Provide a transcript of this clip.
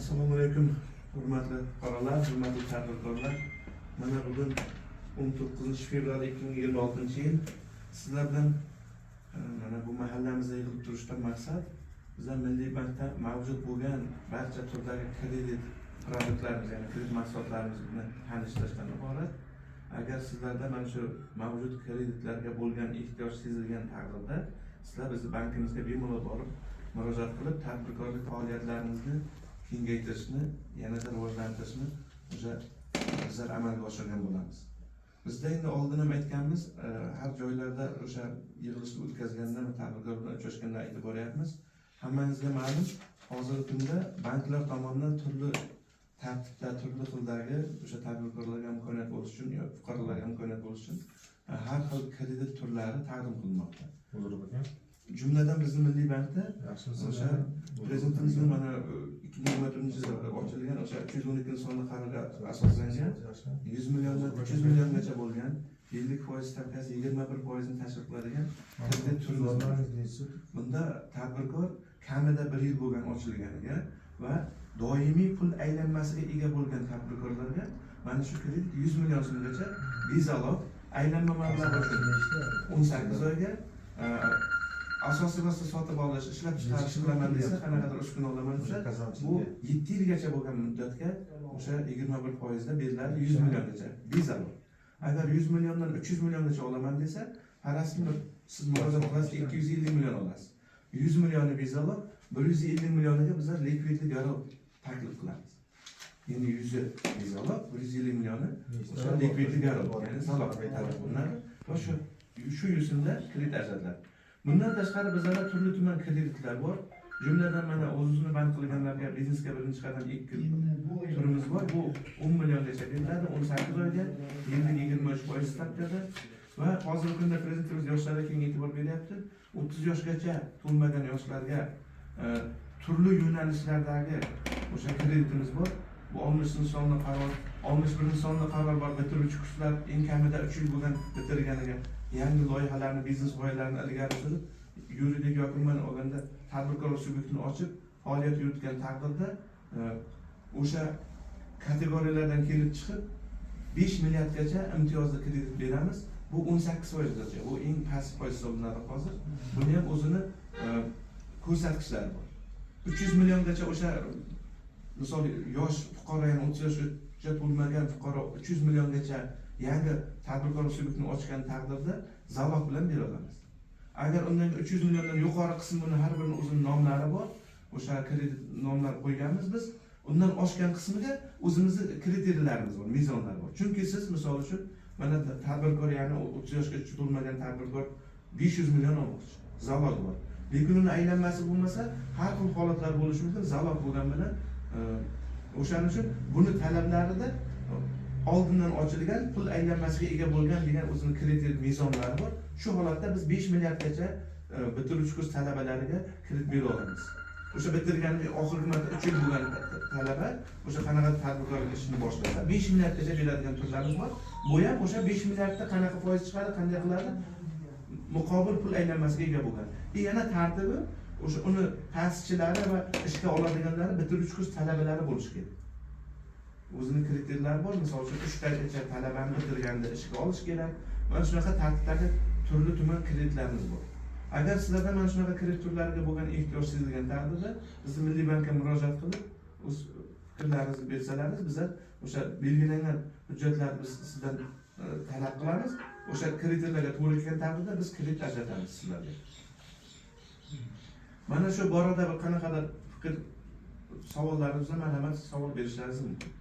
Assalomu alaykum, hurmatli fuqarolar, hurmatli tadbirkorlar. Mana bugun 19 fevral 2026 yil. Sizlar bilan mana bu mahallamizda yig'ilib turishdan maqsad bizlar Milliy bankda mavjud bo'lgan barcha turdagi kredit produktlarimiz, ya'ni kredit mahsulotlarimiz bilan tanishtirishdan iborat. Agar sizlarda mana shu mavjud kreditlarga bo'lgan ehtiyoj sezilgan taqdirda, sizlar bizni bankimizga bemalol borib murojaat qilib, tadbirkorlik faoliyatlaringizni kengaytirishni, yanada rivojlantirishni o'sha bizlar amalga oshirgan bo'lamiz. Bizda endi oldin ham aytganmiz, har joylarda o'sha yig'ilishni o'tkazganda, tadbirkor bilan uchrashganda aytib boryapmiz. Hammangizga ma'lum, hozirgi kunda banklar tomonidan turli tartibda, turli xildagi o'sha tadbirkorlarga imkoniyat bo'lishi uchun yo fuqarolarga imkoniyat bo'lishi uchun har xil kredit turlari taqdim qilinmoqda. Huzur aka. Jumladan, bizni Milliy bankda Yaxshimisiz? o'sha Prezidentimizni mana 2024 yilda ochilgan o'sha 312 sonli qarorga asoslangan Yaxshi. 100 milliondan 300 milliongacha bo'lgan yillik foiz stavkasi 21 foizni tashkil qiladigan kredit turimiz bor. Zo'rlaringiz nechi? Bunda tadbirkor kamida bir yil bo'lgan ochilganiga va doimiy pul aylanmasiga ega bo'lgan tadbirkorlarga mana shu kredit 100 million so'mgacha bezalog, aylanma mablag'i uchun 18 oyga, asosiy vosita sotib olish, ishlab chiqarish qilaman desa, qanaqadir uskuna olaman desa, bu 7 yilgacha bo'lgan muddatga o'sha 21 foizda beriladi 100 milliongacha bezalog. Agar 100 milliondan 300 milliongacha olaman desa, faraz bir siz murojaat qilasiz, 250 million olasiz. 100 millioni bezalog, 150 millioniga bizlar likvidli garov taklif qilamiz. Endi 100i bezalog, 150 millioni o'sha likvidli garov, ya'ni залог talab qilinadi va shu yo'sinda kredit ajratiladi. Bundan tashqari, bizlarda turli tuman kreditlar bor. Jumladan, mana o'z o'zini band qilganlarga "Biznesga birinchi qadam" ikki turimiz bor. Bu 10 milliongacha beriladi, 18 oyga, yillik 23 foiz stavkada. Va hozirgi kunda Prezidentimiz yoshlarga keng e'tibor beryapti. 30 yoshgacha to'lmagan yoshlarga turli yo'nalishlardagi o'sha kreditimiz bor. Bu 60-sonli qaror, 61-sonli qaror bor. Bitiruvchi kurslar eng kamida 3 yil bo'lgan bitirganiga yangi loyihalarni, biznes g'oyalarini ilgari surib, yuridik yoki umuman olganda tadbirkorlik subyektini ochib faoliyat yuritgan taqdirda, o'sha kategoriyalardan kelib chiqib 5 milliardgacha imtiyozli kredit beramiz. Bu 18 foizgacha, bu eng past foiz hisoblanadi hozir. Buni ham o'zini ko'rsatkichlari bor. 300 milliongacha o'sha, misol, yosh fuqaro, ya'ni 30 yoshgacha to'lmagan fuqaro 300 milliongacha yangi tadbirkorlik subyektini ochgan taqdirda залог bilan bera olamiz. Agar undan 300 milliondan yuqori qism, buni har birini o'zini nomlari bor, o'sha kredit nomlar qo'yganmiz biz. Undan oshgan qismiga o'zimizni kriteriyalarimiz bor, mezonlar bor. Chunki siz, misol uchun, mana tadbirkor, ya'ni 30 yoshgacha to'lmagan tadbirkor 500 million olmoqchi, залог bor, lekin uni aylanmasi bo'lmasa, har xil holatlar bo'lishi mumkin. Залог bo'lgan bilan o'shaning uchun buni talablarida oldindan ochilgan, pul aylanmasiga ega bo'lgan degan o'zini kriteriy mezonlari bor. Shu holatda biz 5 milliardgacha bitiruvchi kurs talabalariga kredit bera olamiz. O'sha bitirganiga oxirgi marta 3 yil bo'lgan talaba o'sha qanaqa tadbirkorlik ishini boshlasa, 5 milliardgacha beradigan turlarimiz bor. Bu ham o'sha 5 milliardda qanaqa foiz chiqadi, qanday qiladi, muqobil pul aylanmasiga ega bo'lgan. И yana tartibi, o'sha uni ta'sischilari va ishga oladiganlari bitiruvchi kurs talabalari bo'lishi kerak. O'zini kriteriyalari bor. Misol uchun, uchtagacha talabani bitirganda ishga olish kerak. Mana shunaqa tartibdagi turli tuman kreditlarimiz bor. Agar sizlarda mana shunaqa kredit turlariga bo'lgan ehtiyoj sezilgan taqdirda, bizni Milliy bankka murojaat qilib, o'z fikrlaringizni bersalaringiz, bizlar o'sha belgilangan hujjatlarni biz sizdan talab qilamiz. O'sha kriteriyalarga to'g'ri kelgan taqdirda biz kredit ajratamiz sizlarga. Mana shu borada bir qanaqadir fikr, savollaringiz bo'lsa, marhamat, savol berishlaringiz mumkin.